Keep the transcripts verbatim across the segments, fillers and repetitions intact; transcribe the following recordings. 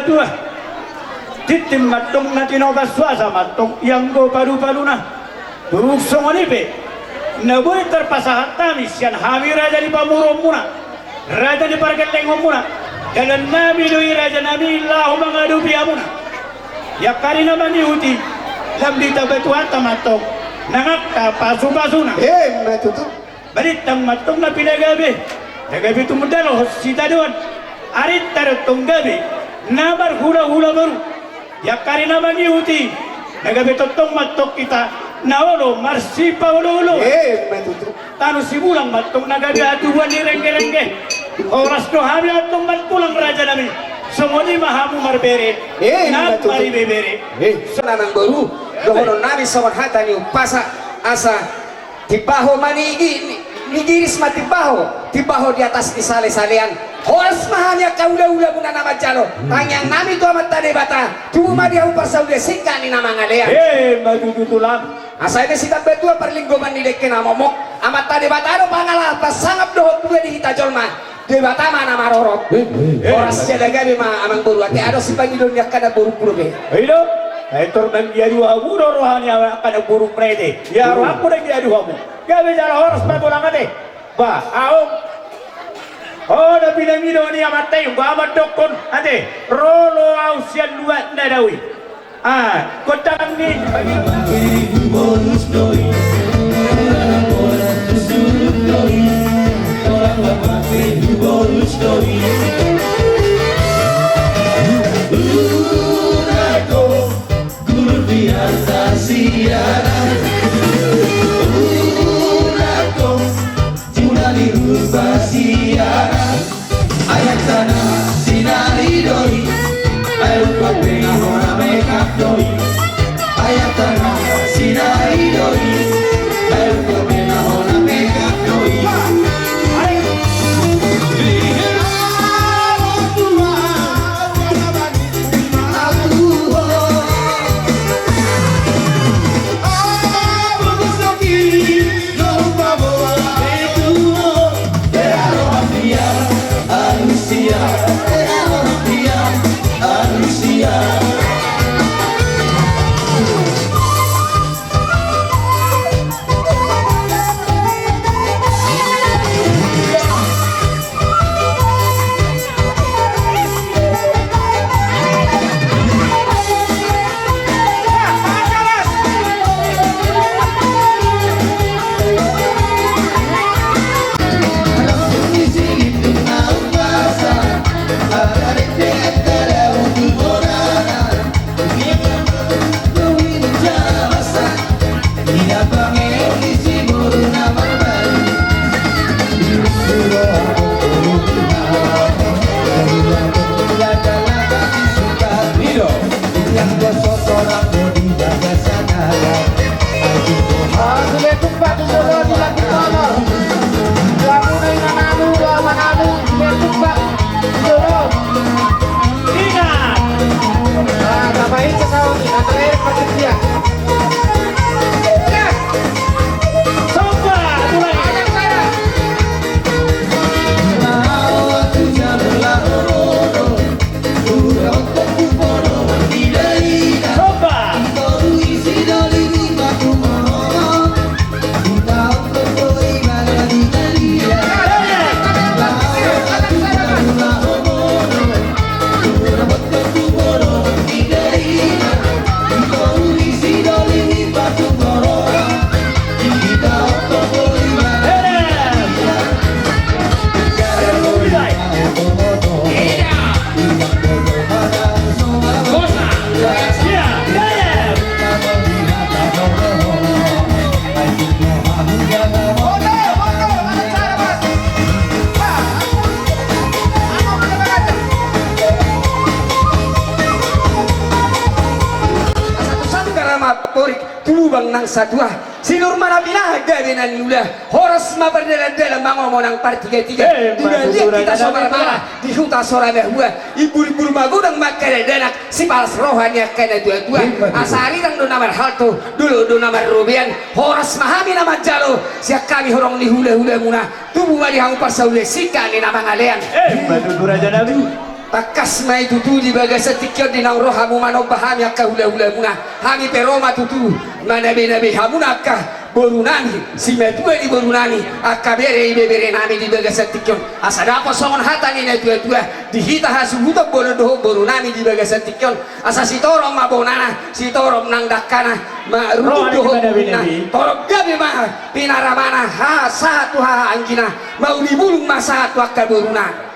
Tua, tintin mantong na tinopa, suasa mantong ianggo palu-paluna. Turuk songon i pe na boi tarpasahat hami sian hami raja ni pamoruonmuna, raja ni pargellengonmuna. Dalan nami do i raja nami laho mangadopi hamuna. Iangkari na mangihuti, lam di tabatuanta mantong nang angka pasu-pasuna. Emma tutu. Balintang mantong na pinagabe, na gabe tumundalhon sitadoan. Arinta do tong gabe na marhula-hula boru. Iangkari na mangihuti, na gabe tongtong mantong hita na olo marsipaolo-olo. Emma tutu. Tano Sibulang mantong na gabe hatubuan ni rengge-rengge. Horas do hami antong martulang raja nami. Songon i ma hamu marbere. Emma tutu. Nang maribebere. Eh, songon i amang boru. Dohonon nami songon hata ni umpasa, asa timbaho ma ni gi-, ni, ni giris ma timbaho, timbaho di atas ni sale-salean. Horas ma hami angka hula-hulamuna na manjalo. Tangiang nami tu Amanta Debata, tubu ma di hamu parsaulian singkat ni na mangalean. Emma tutu tulang. Asa eme sitambatua parlinggoman ni dengke na momok, Amanta Debata do pangalapan sangap dohot buha di hita jolma. Debata ma na marorot. Eh, eh, eh. Horas jala gabe ma amang boru, ate adong sipangidoon ni angka namborungku dope. I do. Ai tor manggiadu hamu do roha ni angka namborungmuna ate. Ia rohangku do manggiadu hamu. Gabe jala horas ma tulang ate. Ba, ahu. O, na pinangido ni amanta i, ba, mandokkon ate. Ro do ahu sian luat na dao i. Ah, kota ni. Jumadi rupa siara, ayat tanah sinari doi, ayat rupa pena hona mekap doi, ayat tanah sinari doi, ayat rupa pena hona mekap doi. Asa tu sanggar ma porik tu lubang nang satua. Sinur ma na pinahan gabe na niula. Horas ma pardalan-dalan mangomo nang partiga-tiga. Eh, di balian hita so marmara, di huta so ra mahua. Imbur-imbur magodang ma angka dakdanak, sipalas roha ni angka na tua-tua. Asa arirang do na marhalto, dolok do na marrobean. Horas ma hami na manjalo sian hami horong ni hula-hulamuna. Tubu ma di hamu parsaulian singkat ni na mangalean. Eh, ima tutu raja nami. Tangkas ma i tutu di bagasan tingki on di naung ro hamu manomba hami angka hulahulamuna. Hami pe ro ma tutu manabenabe hamuna angka borunami, simatua ni borunami, angka bere ibeberenami di bagasan tingki on. Asa dapot songon hata ni natuatua, di hita hasuhuton bolon dohot borunami di bagasan tingki on. Asa sitorom ma bonana, sitorom nang dangkana, ma rungkun dohot bulungna, torop gabe ma pinaramana, ha sahat tu hahaanggina, mauli bulung ma sahat tu angka boruna.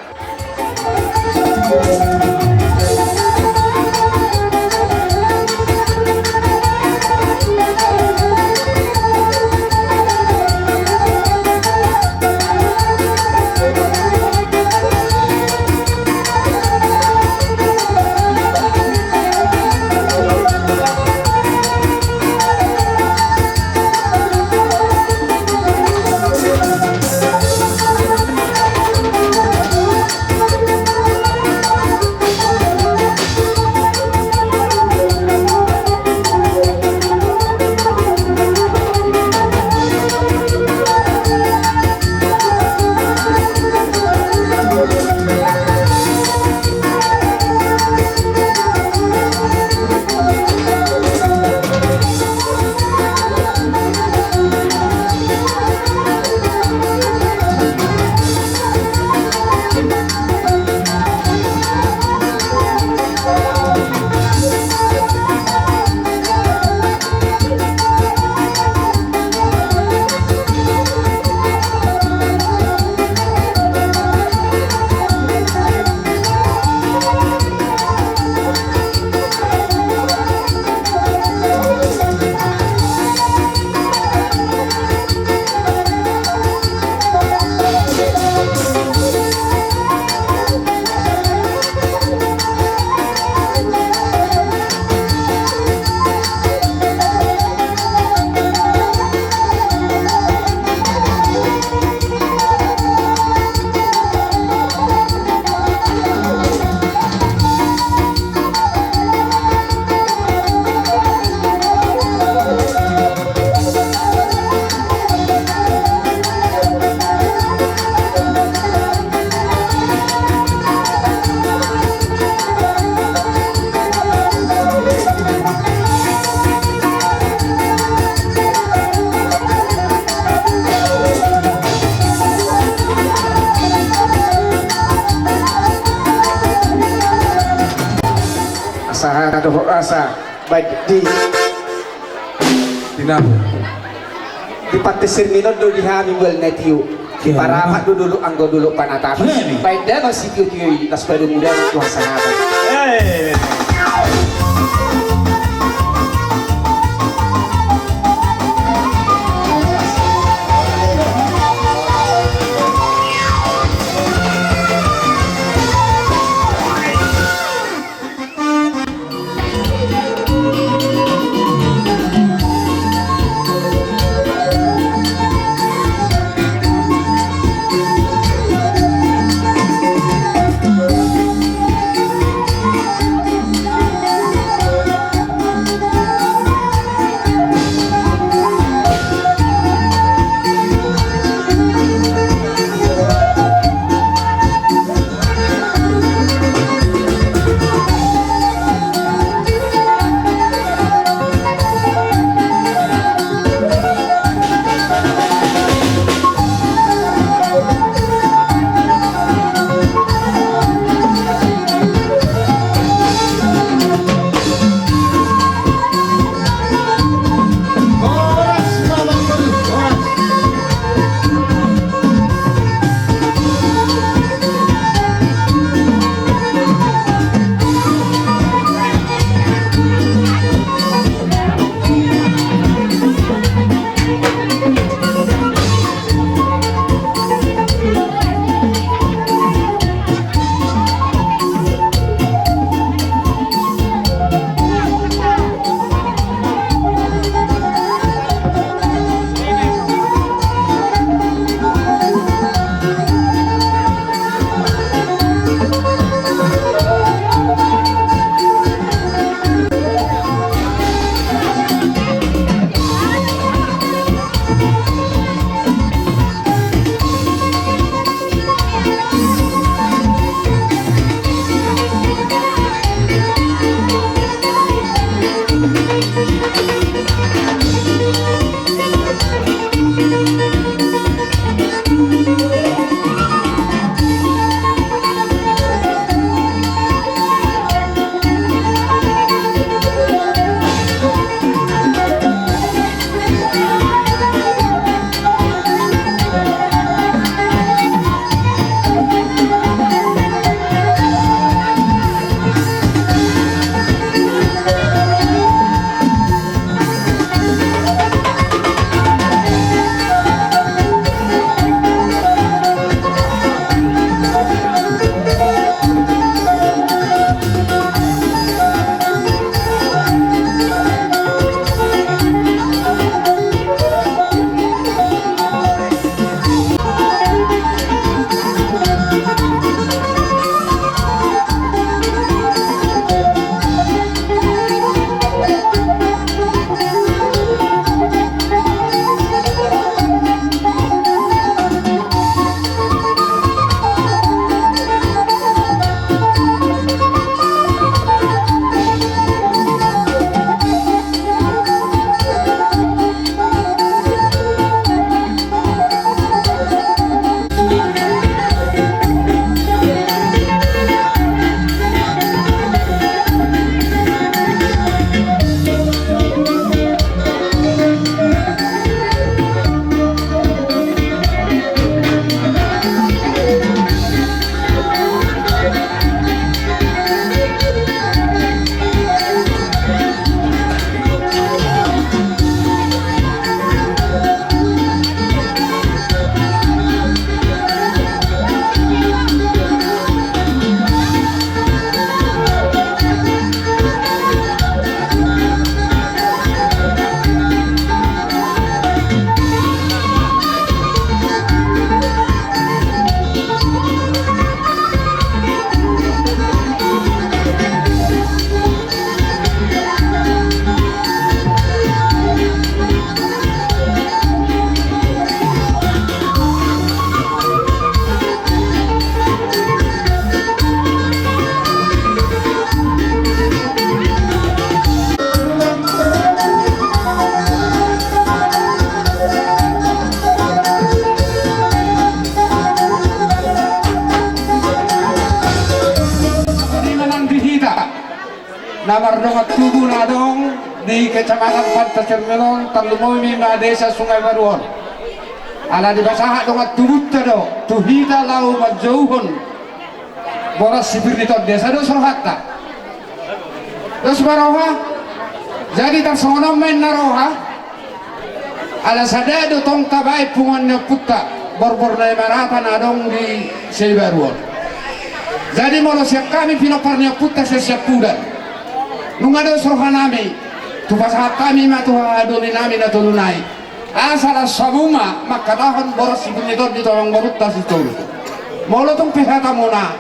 Asa dohot asa baen di, di pante sirminon do di hami mual na tio. Iya. Parapat do dolok anggo dolok panatapan. Baen damang sitiotio i, laos padomu damang tu hasangapon. Na mardongan tubu na adong di Kecamatan Pantai Cermin on, tarlumobi ma Desa Sungai Baru on. Ala dipasahat dongan tubunta do tu hita laho manjouhon boras si pir ni tondi, asa dos rohanta. Dos ma roha. Jadi tarsongon on ma inna roha. Ala sada do tong tabaen punguan ni ompunta, borbor na i marata na adong di Seibaru on. Jadi molo sian hami pinompar ni ompunta sian Siampudan, nunga dos rohanami, tu pasahat hami ma tu haha doli nami na tolu nai. Asa las hamu ma mangkatahon boras si pir ni tondi tu amang borunta Sitorus. Molo tung pe hatamuna,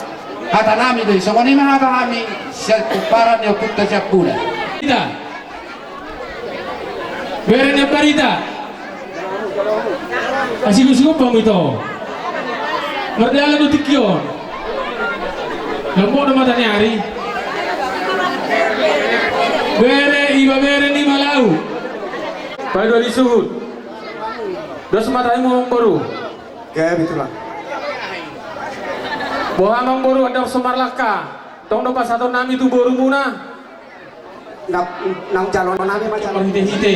hatanami do i, songon i ma hata hami sian pomparan ni ompunta Siampudan. Ita. Bere ni Ambarita. Asi gusuk pamu ito. Mardalan do tingki on. Lambok do mata ni ari. Bere iba bere ni Malau. Pai do di suhut. Dos mata imu amang boru. Gabe tulang. Boha amang boru, andor so marlangka. Tong do pasahaton nami tu borumuna. Nang, nang jalo nami ma jalo. Marhite-hite.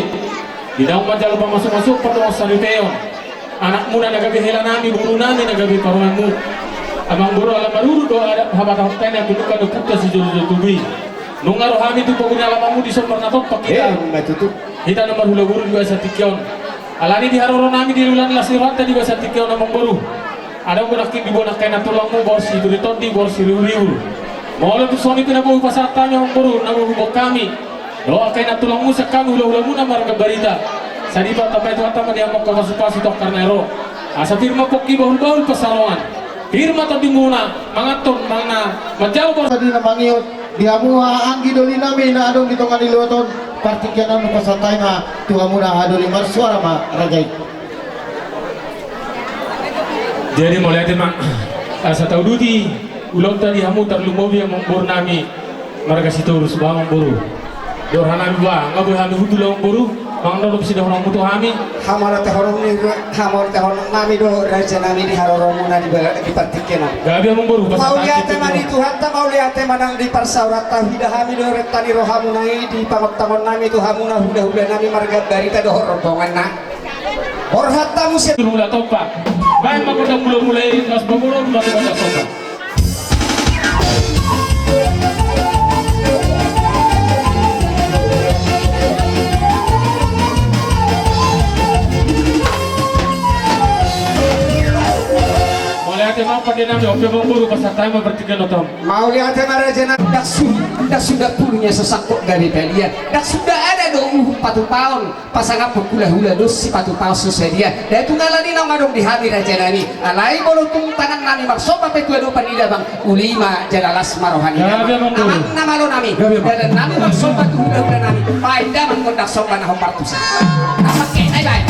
Di naung manjalo pamasuk-masuk pardongan saripeon. Anakmuna na gabe hela nami, boru nami na gabe parumaenmu. Amang boru, ala maruru do adat habatahonta i na gunungka do punta sijolo-jolo tubu i. Nunga ro hami tu pogu ni alamanmu di sombar na tompa hita. Eh, ma tutu. Hita na marhula boru di bagasan tingki on. Alani di haroro nami di ulaon las ni rohanta di bagasan tingki on amang boru. Adong do nangkin diboan angka inan tulangmu boras si pir ni tondi, boras si riur-riur. Molo tung songon i pe na boi pasahat hami amang boru, na boi huboan hami dohot angka inan tulangmu sian hami hula-hulamuna marga Barita. Sai dipatambai Tuhanta ma di hamu angka pasu-pasu tu angka na i ro. Asa pir ma pongki bahul-bahul pansalongan. Pir ma tondimuna manganhon manang manjalo boras. Tadi na mangihut. Di hamu anggi doli nami na adong di tonga ni luat on, partingkian on pasahat hami ma tu hamuna haha doli, marsuara ma raja i. Jadi mauliate ma, asa tauduti ulaonta di hamu tarlumobi amang boru nami marga Sitorus, boha amang boru. Dohor hanami boha, nga boi hami hundul amang boru. Manang na dohot sidohononmu tu hami. Hamauliatehononmi, hamauliatehononnami do raja nami di haroromuna di ba-, di partingkian on. Gabe amang boru, pasahat hami. Mauliate ma di Tuhanta, mauliate ma nang di parsaoranta, huida hami do renta ni rohamuna i di pangontangon nami tu hamuna hula-hula nami marga Barita dohot rombonganna. Borhat hamu sian hula tompa. Baen ma gondang mula-mula i, laos paboru ma gondang tompa. Mauliate ma pande nami, on pe amang boru, pasahat hami ma partingkian on. Mauliate ma raja nami, ndang su-, ndang suda pulunya so sangkot gabe palia, ndang suda ada do uhum patupaon. Pasangaphon hula-hula dos sipatupaon so sadia. Ndada tung ala ni naung adong di hami raja nami. Alai molo tung tangan nami marsomba pe tu adopan ni damang, uli ma jala las ma roha ni damang. Amang na malo nami. Dalan nami marsomba tu hula-hula nami. Baen damang gondang somba na hombar tusi. Apa ke, bye bye.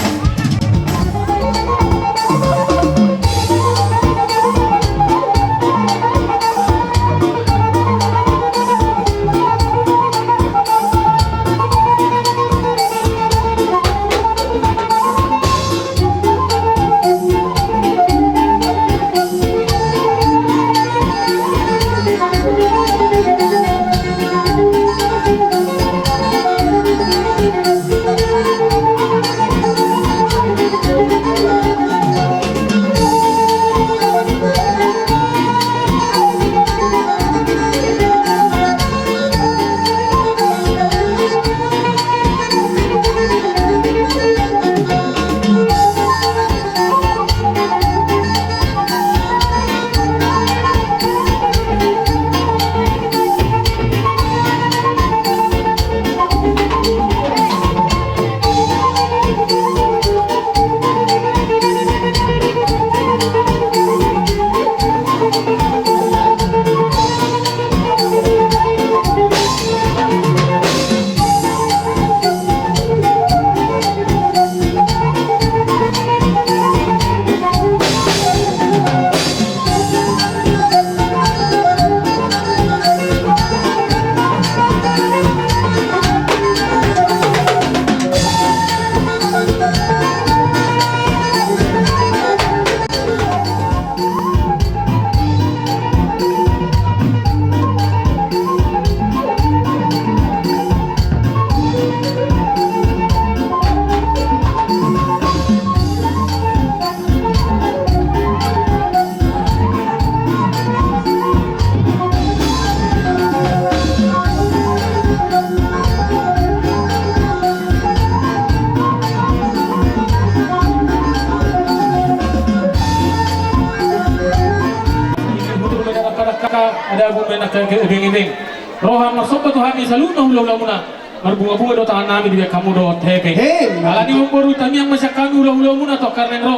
Angka ebeng-ebeng, roha marsomba tu hami saluhutna hula-hulamuna. Marbunga-bunga do tangannami dibahen hamu dohot hepeng. Alani i amangboru, tamiang ma sian hami hula-hulamuna tu angka na naeng ro.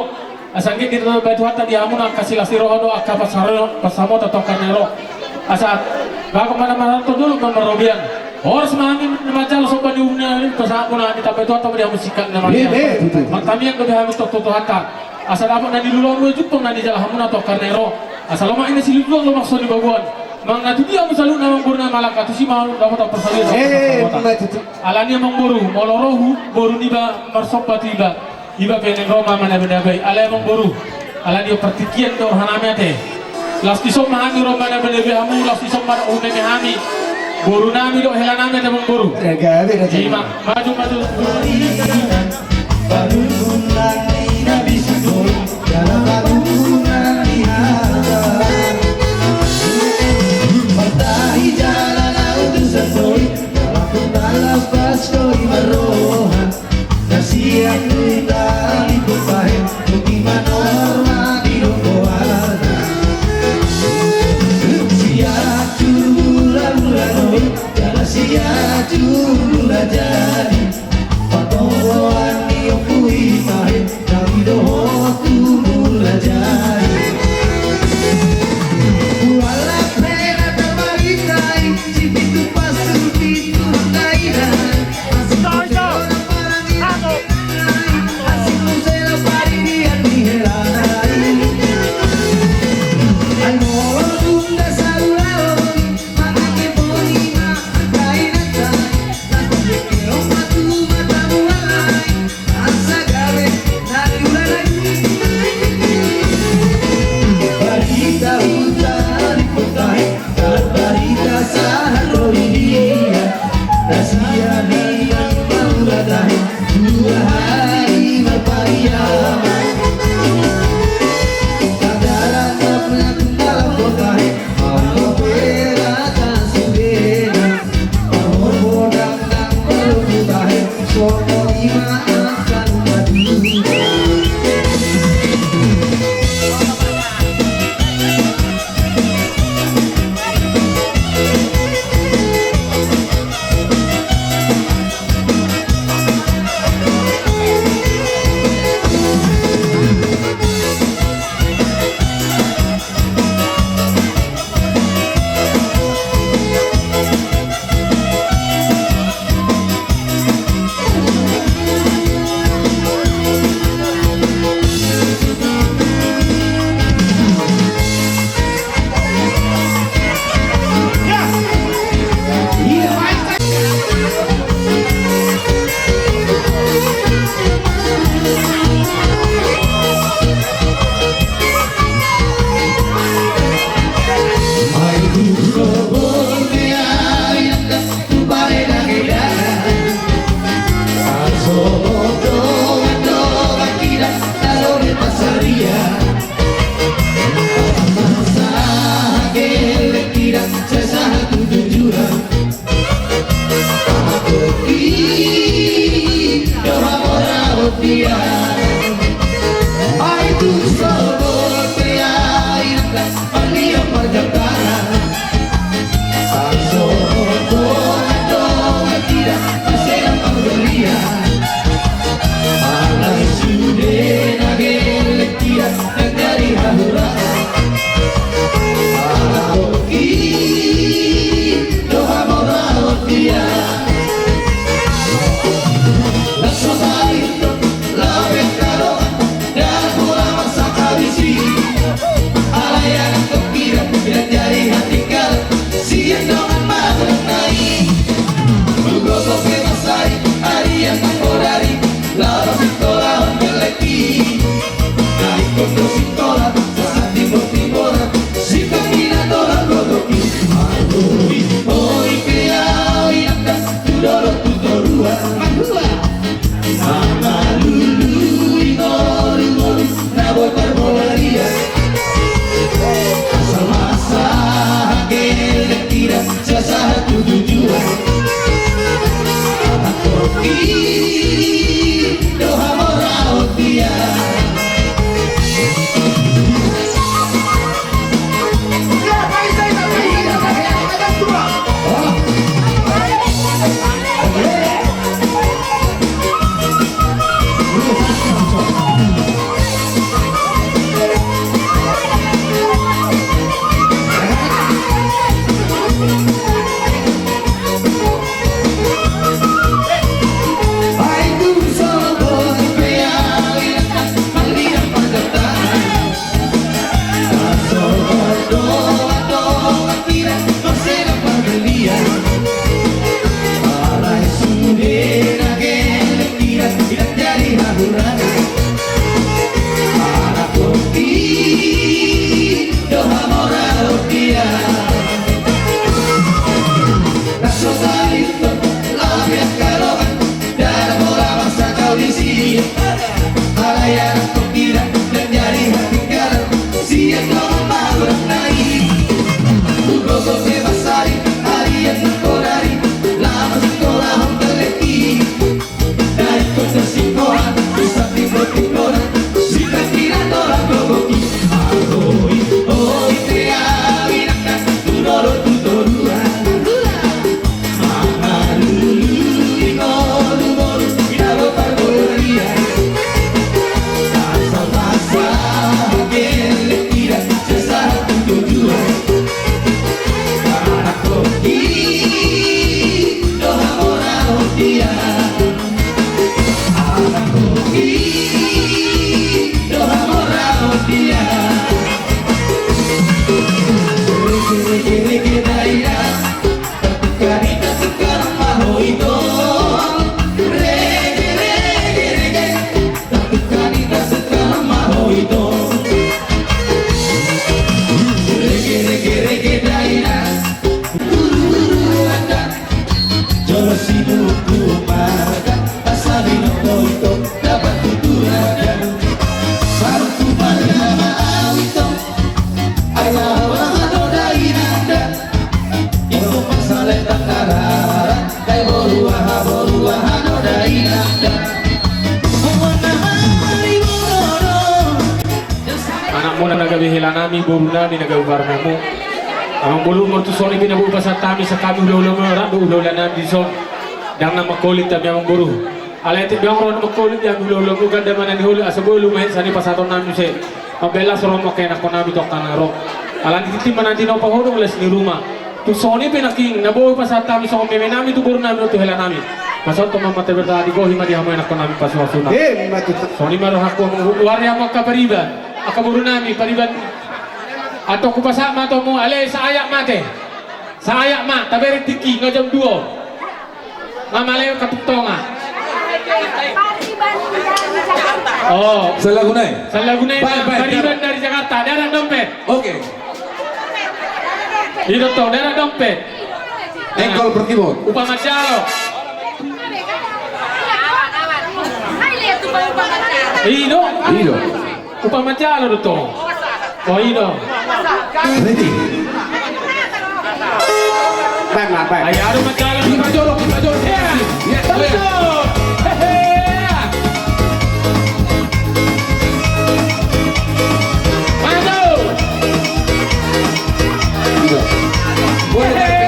Asa anggiat ditambai Tuhanta di hamuna angka silas ni roha dohot angka pansamotan tu angka na naeng ro. Asa bagot ma na marhalto, dolok ma na marrobean. Horas ma hami manjalo somba ni uhumna, pasahat muna, ditambai Tuhanta ma di hamu singkat ni na marrobean. Martamiang dope hami tongtong tu Tuhanta. Asa dapot na niluluan, jumpang na nijalo hamuna tu angka na naeng ro. Asa lomak i na silinjuang, lomak so nibagoan. Manang na tu dia hamu saluhutna amangboru na malangka, tusi ma dapot parsaulian. Alani i amangboru, molo ro boru niba marsomba tu iba, iba pe naeng ro ma manabe-nabe i. Alai amangboru, alani i partingkian do rohanami ate. Laos dison ma hami ro manabe-nabe hamu, laos dison ma dohot uhum hami. Borunami dohot helanami ate amangboru. Ima, maju, maju. Hami boru nami na gabe barna mu. Amang boru, molo tung songon i pe na boi pasahat hami, sai hami hulahula ma, rap do hulahula nami dison. Ndang na mangkolit hami, amang boru. Alai tiap biang ro na mangkolit di hami hulahula mu, ganda ma na niholit, asa boi lumaen sian i pasahaton nami muse. Mambahen las roha ma angka ianakkon nami tu angka na ro. Alani i tintin ma na tinopa, hodong las ni ruma. Tung songon i pe nangkin na boi pasahat hami songon meme nami tu boru nami dohot tu hela nami. Pasahathon ma amanta Debata, digohi ma di hamu ianakkon nami pasupasuna. Emma tutu. Songon i ma rohangku, amang boru, huari hamu angka pariban. Angka boru nami, pariban. Antong hupasahat ma tu hamu, alai saayak ma ate. Saayak ma, tabereng tingki, nga jam dua. Nga male kapung tonga. Oh. Sallagu nai. Sallagu nai. Baik, ma, baik, pariban dari Jakarta, darat dompet. Oke. I do tong, darat dompet. Engkol pertimbon. Upa manjalo. I do. I do. Upa manjalo do tong. Oh, i do. Ready. Baik, baik, baik. Ayo, adu manjalo. Kita jorok, kita jorok. Iya. Iya, betul. Hehe. Maju. Iya. Boleh, hehe.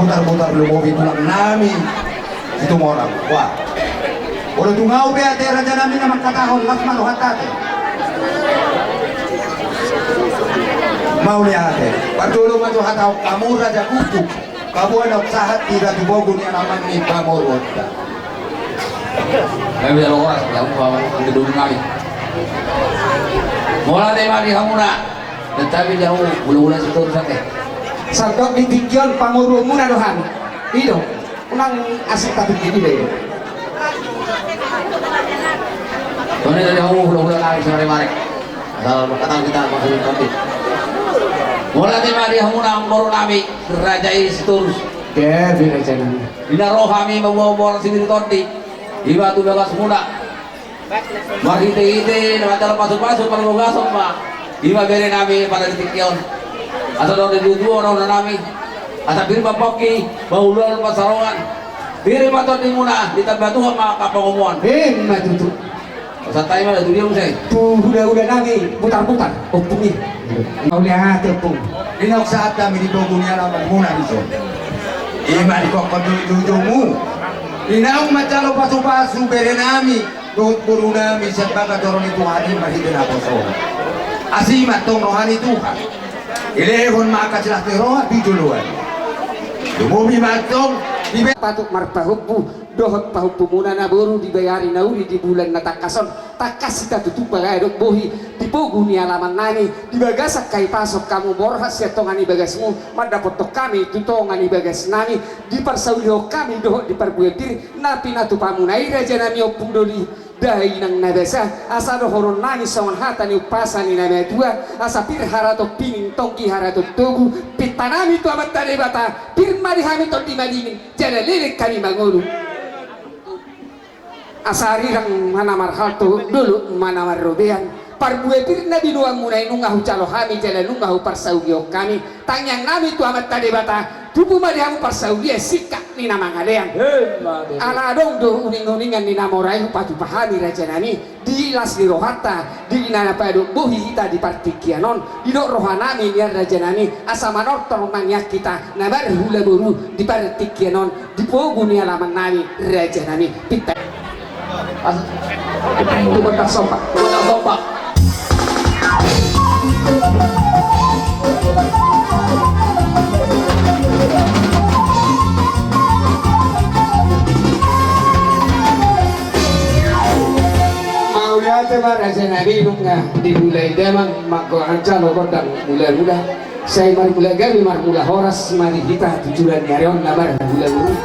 Mutar-mutar lumobi tulang nami Situmorang. Wah. Olo, tung au pe ate raja nami na mangkatahon, las ma rohanta ate. Mauliate. Parjolo ma jo hata hamu raja kuku. Paboa na sahat hita tu pogu ni alaman ni pamoruonta. Kami dalam horas, ya, Pak, anggi dulu kami. Mauliate ma di hamuna. Tetapi jauh, bulu-bulu situ rusak, eh. Sandok di tingki on pamoruonmuna do hami. I do. Unang asik tapi gini deh. Tone dari hamu hula-hula nami sore mare. Asal berkatang kita masuk di tondi. Mauliate ma di hamuna amangboru nami, raja i Sitorus. Gabe raja nami. Di na ro hami mamboan-boan sibir tondi. Ima tu bagasmuna. Marhite-hite na manjalo pasu-pasu parbagason ma. Ima bere nami pada di tingki on. Asa dohot di tutu on nami. Asa pir ma pongki, bahulon pansalongan. Bere ma tondimuna, ditamba Tuhan ma angka pangomoan. Ima tutu. Asa tai ma da tu dia muse. Tu hula-hula nami mutar-mutar ompung i. Mauliate ompung. Di na sahat hami di pogu ni alamanmuna dison. Ima di kokkon ni jujumu. Di naung manjalo pasu-pasu bere nami. Dohot boru nami sian bagas joro ni Tuhan i marhite naposo. Asi ma antong roha ni Tuhan. Dilehon ma angka silas ni roha tu joloan. Lumobi ma antong di be- Patut marpahompu dohot pahompumuna na boru di bayari na uli di bulan na tangkas on. Tangkas hita tutu baga dohot bohi di pogu ni alaman nami di bagasan hahipason hamu borhat sian tonga ni bagasmu mandapothon hami tu tonga ni bagas nami. Di parsaulihon hami dohot di parbue pir na pinatupamuna i raja nami ompung doli. Dainang na basa, asa dohonon nami songon hata ni umpasa ni na matua, asa pir haraton pining tonggi haraton togu, pinta nami tu Amanta Debata, pir ma di hami tondi madingin, jala leleng hami mangolu. Asa arirang ma na marhalto, dolok ma na marrobean, parbue pir na binoanmuna i nunga hujalo hami, jala nunga huparsaulihon hami, tangiang nami tu Amanta Debata, tubu ma di hamu parsaulian singkat ni na mangalean. Ala adong do uning-uningan ni na mora i hupatupa hami raja nami, di las ni rohanta, di na padohot bohi hita di partingkian on, didok roha nami nian raja nami, asa manortor ma nian hita, na marhula boru di partingkian on, di pogu ni alaman nami raja nami, pinta. As-, tu bontar somba, tu bontar somba. Mauliate ma raja nami, nunga dimulai damang manggoarja lo gondang mula-mula. Sai marmula gabe marmula horas ma di hita tu joloan ni ari on na marhula boru.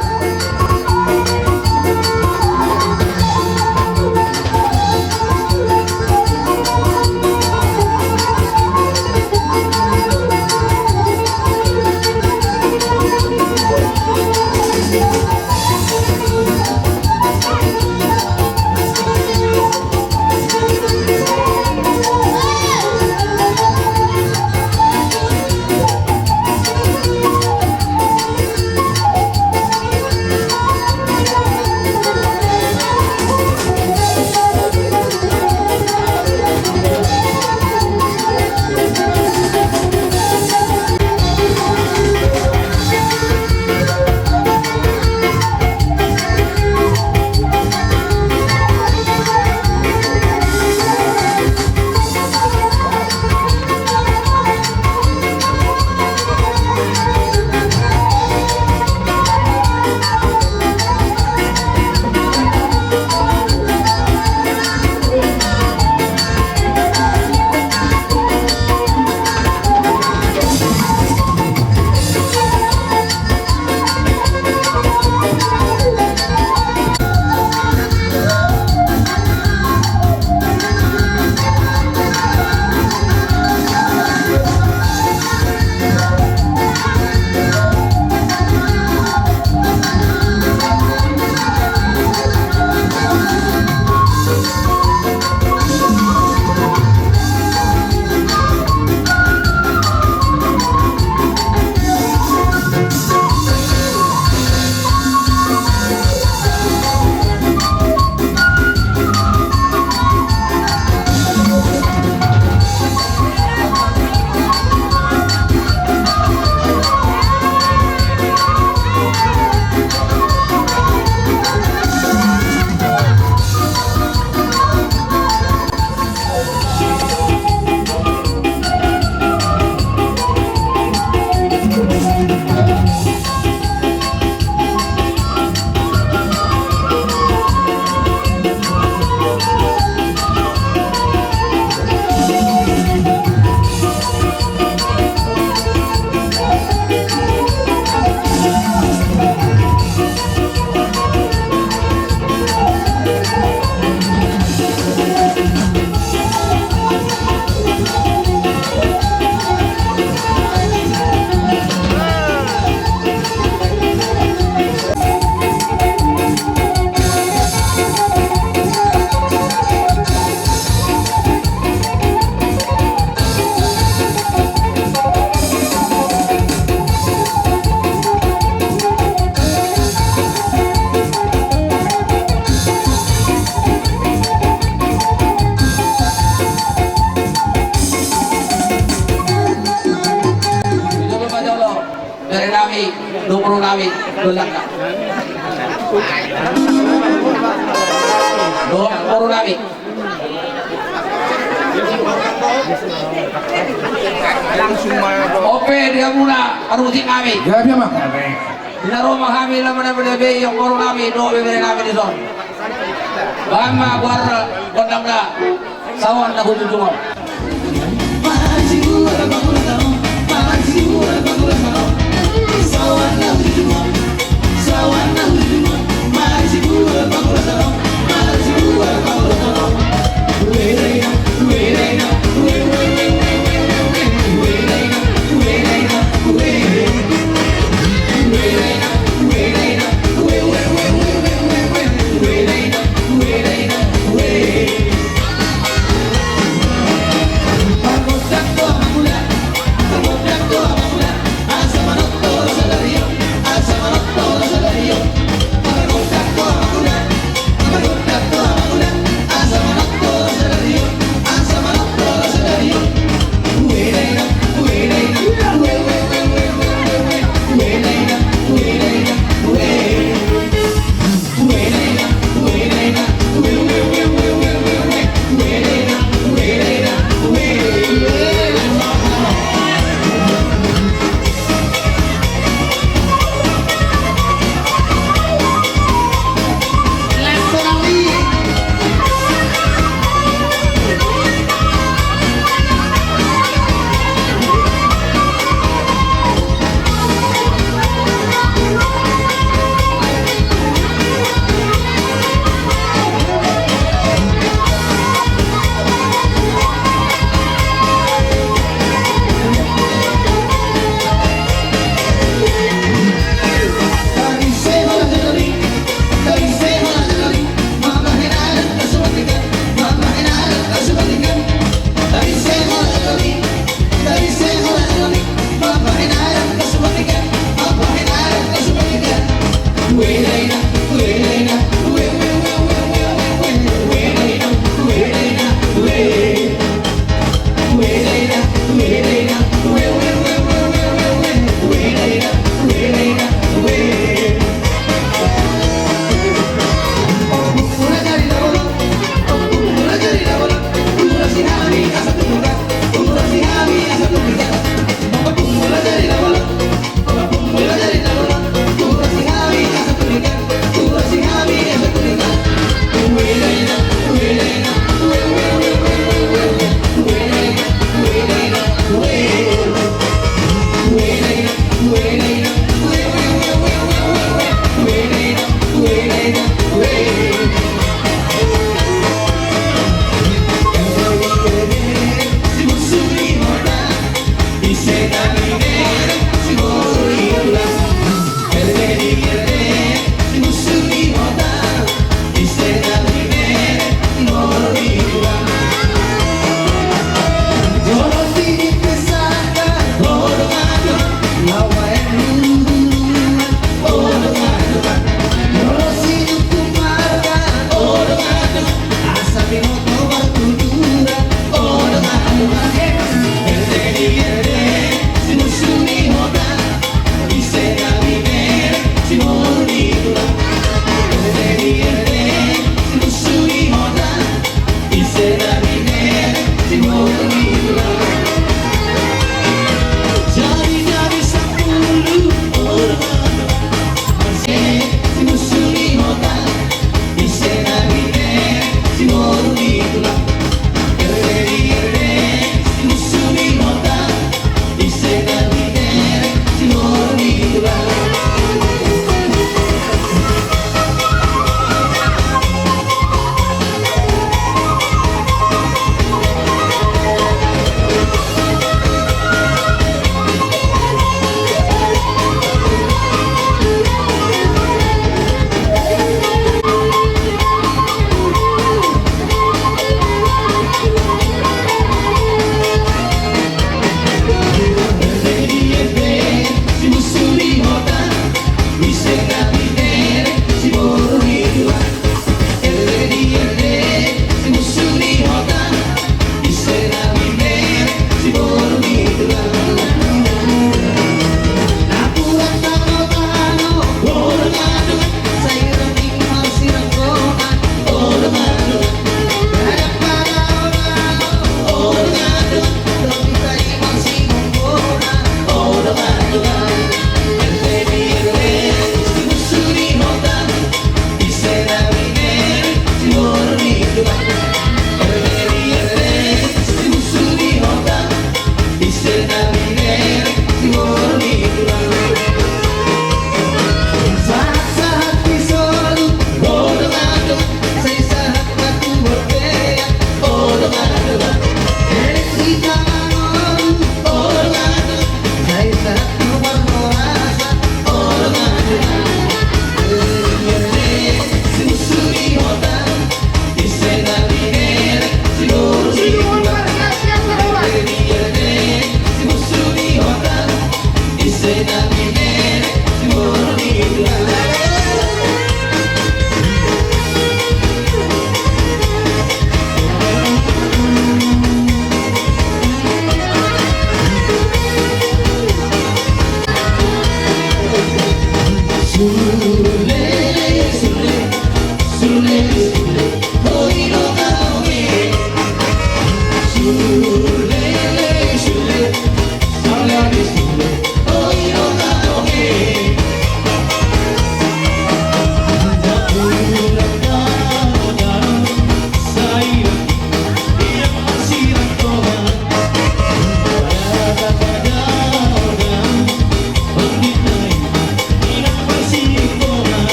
Dohot boru nami. Ope di hamuna parmusik nami. Ia, ia ma. Di na ro ma hami laho manabe-nabe i, boru nami dohot bebere nami dison. Bahen ma goar gondang na. Saoran na hujujung on.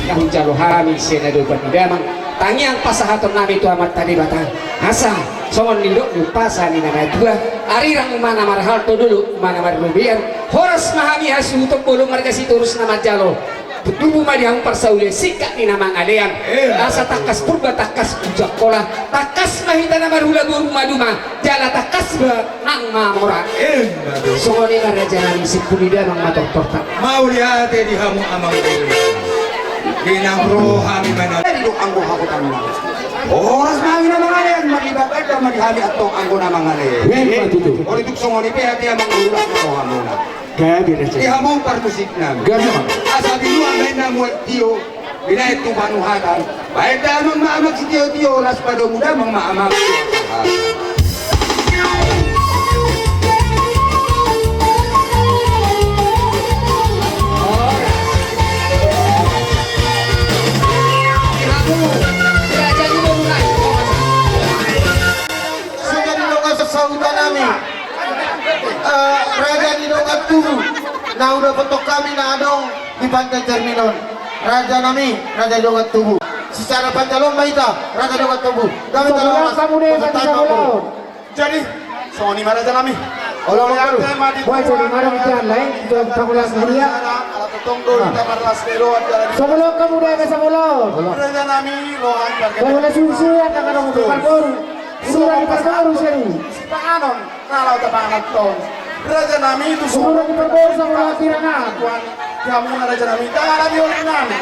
Na hujalo hami sian adopan ni damang, tangiang pasahaton nami tu Amanta Debata. Asa songon nidok ni umpasa ni na matua, arirang ma na marhalto, dolok ma na marrobean, horas ma hami hasuhuton bolon marga Sitorus na manjalo. Tubu ma di hamu parsaulian singkat ni na mangalean. Asa tangkas Purba, tangkas Pujangkola, tangkas ma hita na marhula boru maduma, jala tangkas ma nang mamora. Songon i ma raja nami, simpul ni damang ma tortorta. Mauliate di hamu amang boru. Di na ro hami manang di dok anggo hakotan na. Horas ma hami na mangalean, ma di baganda ma di hami antong anggo na mangalean. Olo tuk songon i pe ate amang boru, las ma rohamuna. Gabe raja. Di hamu parmusik nami. Gabe ma. Asa binuan baen na muat tio, binaen tu panuhatan. Baen damang ma amang sitiotio, las padomu damang ma amang. Songon i do asa sahuta nami. Eh, raja ni dongan tubu na hudapothon hami na adong di Pantai Cermin on. Raja nami, raja dongan tubu. Secara panjaloan ma hita, raja dongan tubu. Kami. Jadi songon i ma raja nami. Olo ma baru. Wah, jadi marong ikan lain, itu pangulas media. Ala tonggo di tamarlas beroan. Raja nami, rohan. Pangulas susu ya, tangan orang tukar baru. Sudah diperbaru seri. Sipanganon. Nala tapangan tong. Raja nami tu sumur di perbosa mula kirana. Tuan, di hamuna raja nami, tangana di oleh nami.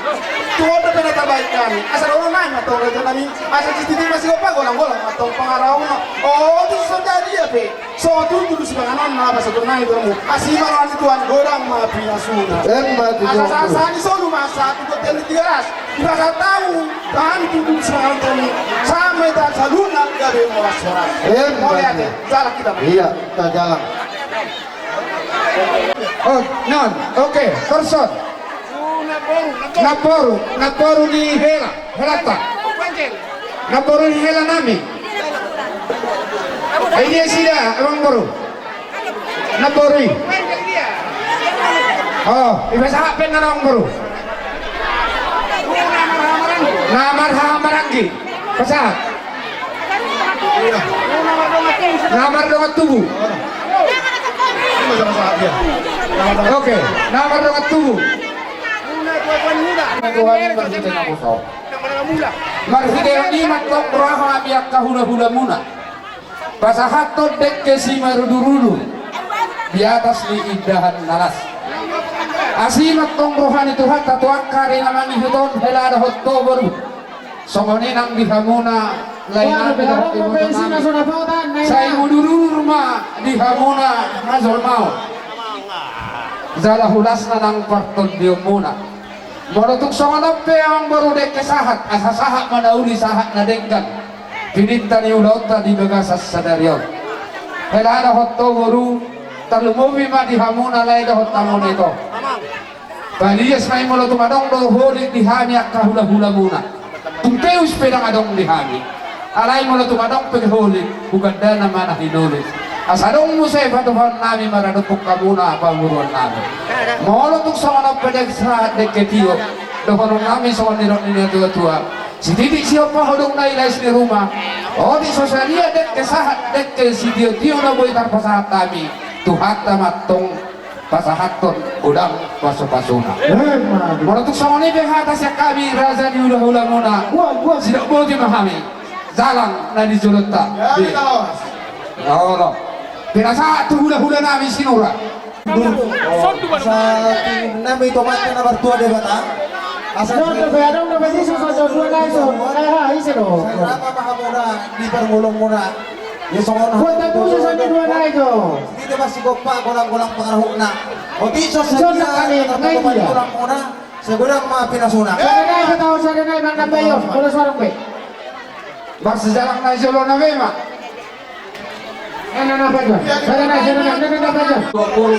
Tu ondo pe na tabaen nami. Asa dohonon nami ma tong raja nami. Asa sititi masih opa golang-golang ma tong pangarahutna. Oh, tu so jadi ya pe. So tu tu si panganon na apa satu nami tong. Asi maroan tuan godang ma pinasuna. Asa sasa ni solu masa tu hotel di tiga ras. Di pasar tahu. Kami tutu semangat kami. Sampai tak saluna gabe moras-moras. Mauliate, jalan kita. Iya, kita jalan. Oh, non, oke, person. Namboru, namboru ni hela, helanta. Namboru ni hela nami. Ai dia sida, amang boru. Namboru i. Oh, ipasahat pe na namboru. Na marhaha maranggi. Pasahat. Na mardongan tubu. Oke, na mardongan tubu. Marhite on i ma tong roha ni angka hula-hulamuna. Pasahathon dengke simarudu-rudu. di atas ni indahan na las. Asi ma antong roha ni Tuhanta tu angka ari na mangihut on, hela dohot ho boru. Songon i nang di hamuna lae nami dohot ibotona, sai mudurudur ma di hamuna na jolma on. Jala hulasna nang partondionmuna. Molo tung songon on pe amang boru, dengke sahat, asa sahat ma na uli sahat na denggan pininta ni ulaonta di bagasan sadari on. Hela dohot ho boru, tarlumobi ma di hamuna lae dohot hamuna ito. Palias ma i molo tung adong do holik di hami angka hulahulamuna. Tung teus pe ndang adong di hami. Alai molo tung adong pe holik, hugandana ma na hinolik. Asa adong muse patupaonnami maradophon hamuna pamoruonnami. Molo tung songon on pe dengke sahat dengke tio, dohononnami songon nidok ni natuatua: Sititi sihompa, hodong na i lais ni ruma. Otik so sadia dengke sahat dengke sitiotio na boi tarpasahat hami, Tuhanta ma antong pasahathon godang pasupasuna. Emma. Molo tung songon i pe hata sian hami raja ni hulahulamuna, sidok boti ma hami jalang na di jolonta. Olo, pinasahat tu hulahulanami Sinura. Asa nami tomatna na martua Debata. Asa adong dope tuson sajo dua nai jo. Sai rama ma hamuna di parngoluonmuna. Ia songon hata tuson sajo dua nai jo. Sititi ma sigompa, golanggolang pangarahutna. Otik so sadia na tomat ni tulangmuna, sai godang ma pinasuna. Sada nai, sada nai, sada nai manambahon, molo so adong be. Marsijalang na jolo na be ma. Sada nai, sada nai, sada nai manambahon.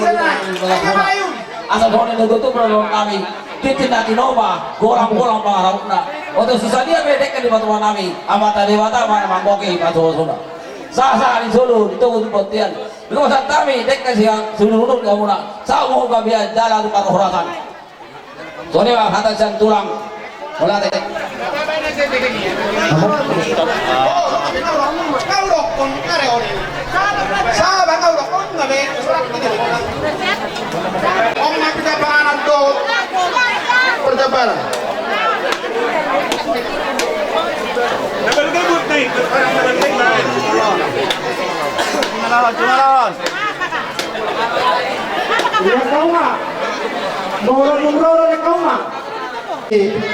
Asa songon i do tutu parngoluonnami. Tintin na tinopa, golanggolang pangarahutna. Otik so sadia pe dengke ni patupaonnami, Amanta Debata ma na manggohi pasupasuna. Sahat sahat ni solu, di togu tu bontean. Di kosan nami dengke sian suduruduru di hamuna. Sahat ma tu gabean jala tu parhorasan. Songon i ma hata sian tulang. Mauliate.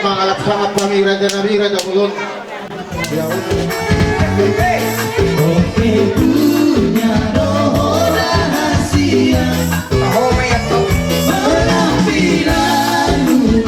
Mangalap sangap hami raja nami, raja bolon. Oke, punya do rahasia. Tahu, Mek, ya, tahu. Menang pilihanmu.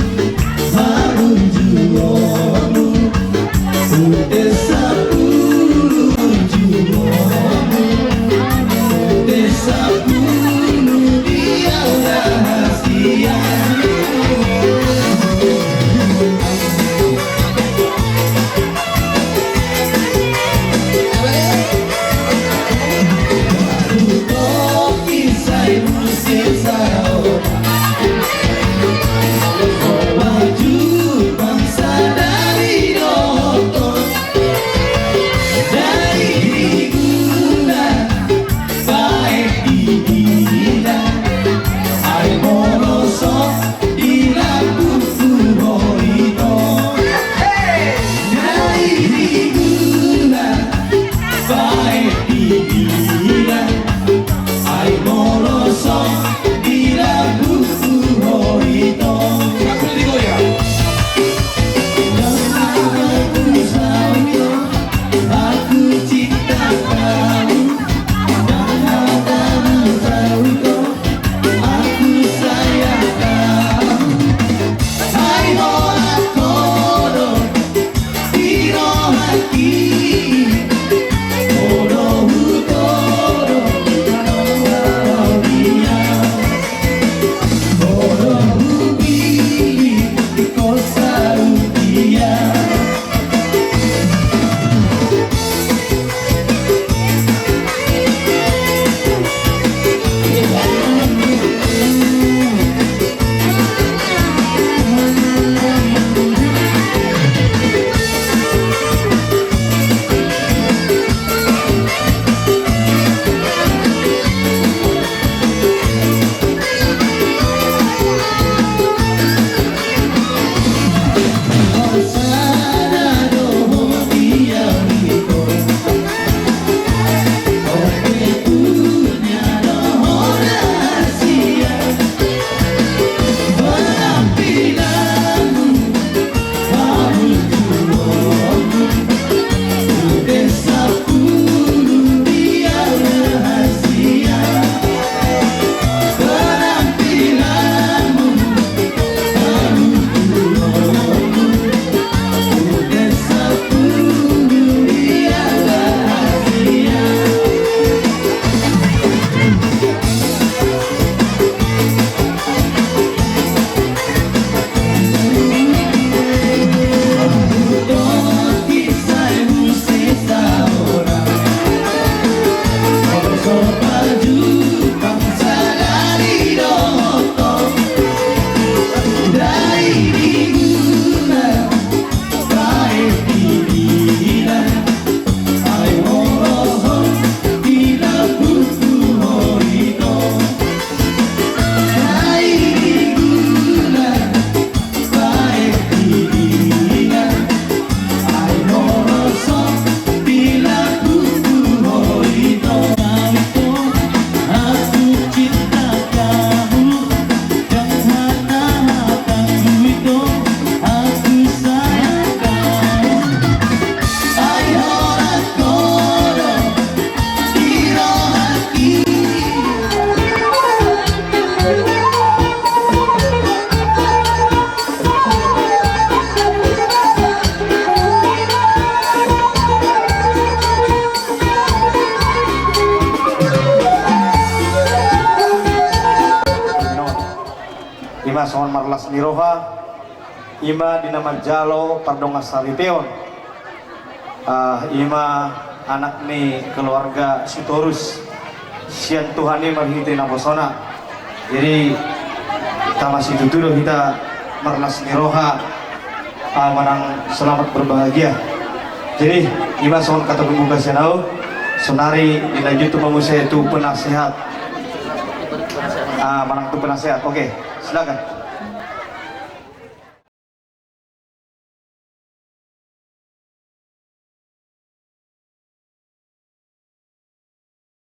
Ima songon marlas ni roha, ima di na manjalo pardongansaripeon. Ah, ima anak ni keluarga Sitorus, sian Tuhan i marhite naposona. Jadi tama situtu do hita marlas ni roha, ah, manang selamat berbahagia. Jadi ima songon kata pembuka sian au. Sonari dilanjut tu ma muse tu penasehat. Ah, manang tu penasehat. Oke, silakan.